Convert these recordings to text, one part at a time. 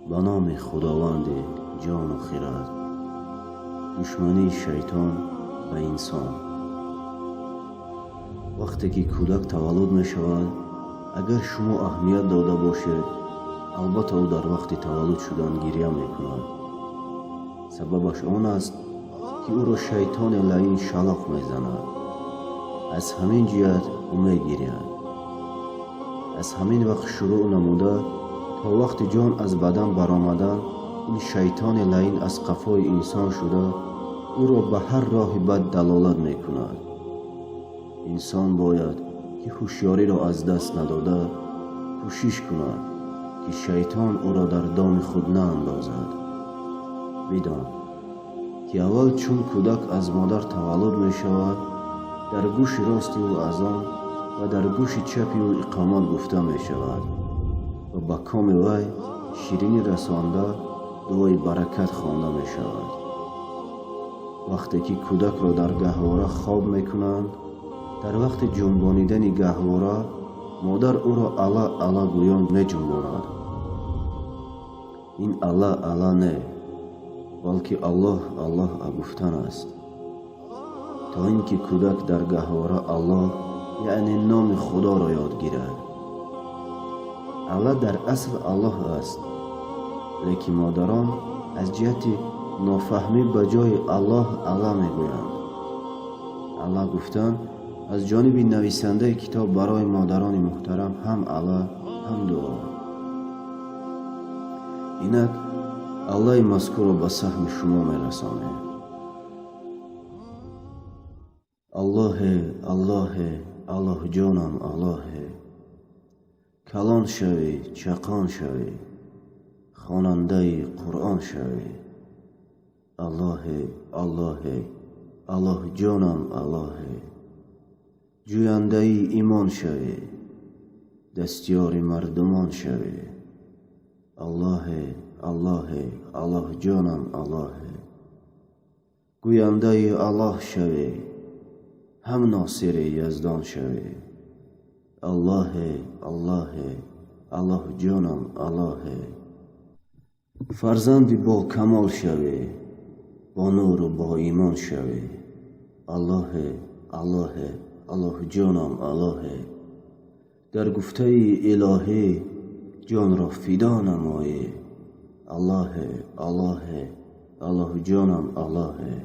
Ба номи Худованди ҷону хирад. Душмании шайтон ба инсон. Вақте ки кӯдак таваллуд мешавад, агар шумо аҳамият дода бошед, албатта, ӯ дар вақти таваллуд шудан гиря мекунад. Сабабаш он аст, ки ӯро шайтони лаин шалоқ мезанад. Аз ҳамин ҷиҳат ӯ мегиряд. Аз ҳамин вақт шурӯъ намуда то вақти ҷон аз бадан баромадан, ин шайтони лаин аз қафои инсон шуда, ӯро ба ҳар роҳи бад далолат мекунад. Инсон бояд ки ҳушёриро аз даст надода, кӯшиш кунад, ки шайтон ӯро дар доми худ наандозад. Бидон, ки аввал чун кӯдак аз модар таваллуд мешавад, дар гӯши рости ӯ азон ва дар гӯши чапи ӯ иқомат гуфта мешавад ва ба коми вай ширинӣ расонда, дуои баракат хонда мешавад. Вақте ки кӯдакро дар гаҳвора хоб мекунанд, дар вақти ҷунбонидани гаҳвора модар ӯро «Алла, Алла» гӯён меҷунбонад. Ин «Алла, Алла» не, балки «Аллоҳ, Аллоҳ» гуфтан аст, то ин ки кӯдак дар гаҳвора Аллоҳ, яъне номи Худоро ёд гирад. Алла дар асл Аллоҳ аст, лекин модарон аз ҷиҳати нофаҳмӣ ба ҷои Аллоҳ «Алла» мегӯянд. «Алла» гуфтан аз ҷониби нависандаи китоб барои модарони муҳтарам ҳам алла, ҳам дуо. Инак аллаи мазкурро ба саҳми шумо мерасонем. Аллоҳе, Аллоҳе, Аллоҳҷонам, Аллоҳе, калон шавӣ, чақон шавӣ, хонандаи Қуръон шавӣ. Аллоҳе, Аллоҳе, Аллоҳҷонам, Аллоҳе, ҷӯяндаи имон шавӣ, дастёри мардумон шавӣ. Аллоҳе, Аллоҳе, Аллоҳҷонам, Аллоҳе, гӯяндаи Аллоҳ шавӣ, ҳам носири Яздон шавӣ. Аллоҳе, Аллоҳе, Аллоҳҷонам, Аллоҳе, фарзанди бо камол шавӣ, бо нуру бо имон шавӣ. Аллоҳе, Аллоҳе, Аллоҳҷонам, Аллоҳе, дар гуфтаи илоҳӣ ҷонро фидо намоӣ. Аллоҳе, Аллоҳе, Аллоҳҷонам, Аллоҳе,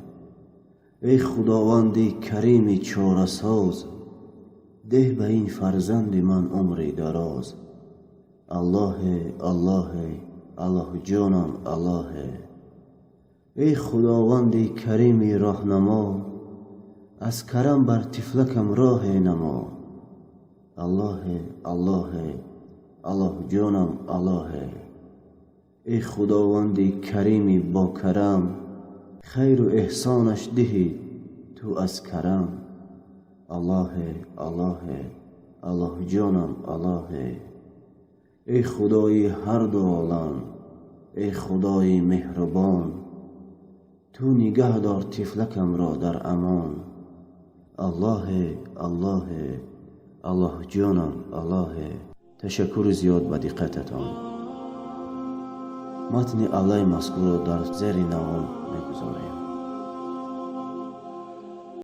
эй Худованди карими чорасоз, деҳ ба ин фарзанди ман умри дароз. Аллоҳе, Аллоҳе, Аллоҳҷонам, Аллоҳе, эй Худованди карими роҳнамо, аз карам бар тифлакам роҳе намо. Аллоҳе, Аллоҳе, Аллоҳҷонам, Аллоҳе, эй Худованди карими бокарам, хайру эҳсонаш диҳӣ ту аз карам. Аллоҳе, Аллоҳе, Аллоҳҷонам, Аллоҳе, эй Худои ҳарду олам, эй Худои меҳрубон, ту нигаҳ дор тифлакамро дар амон. Аллоҳе, Аллоҳе, Аллоҳҷонам, Аллоҳе. Ташаккури зиёд ба диққататон. Матни аллаи мазкурро дар зери навор мегузорем.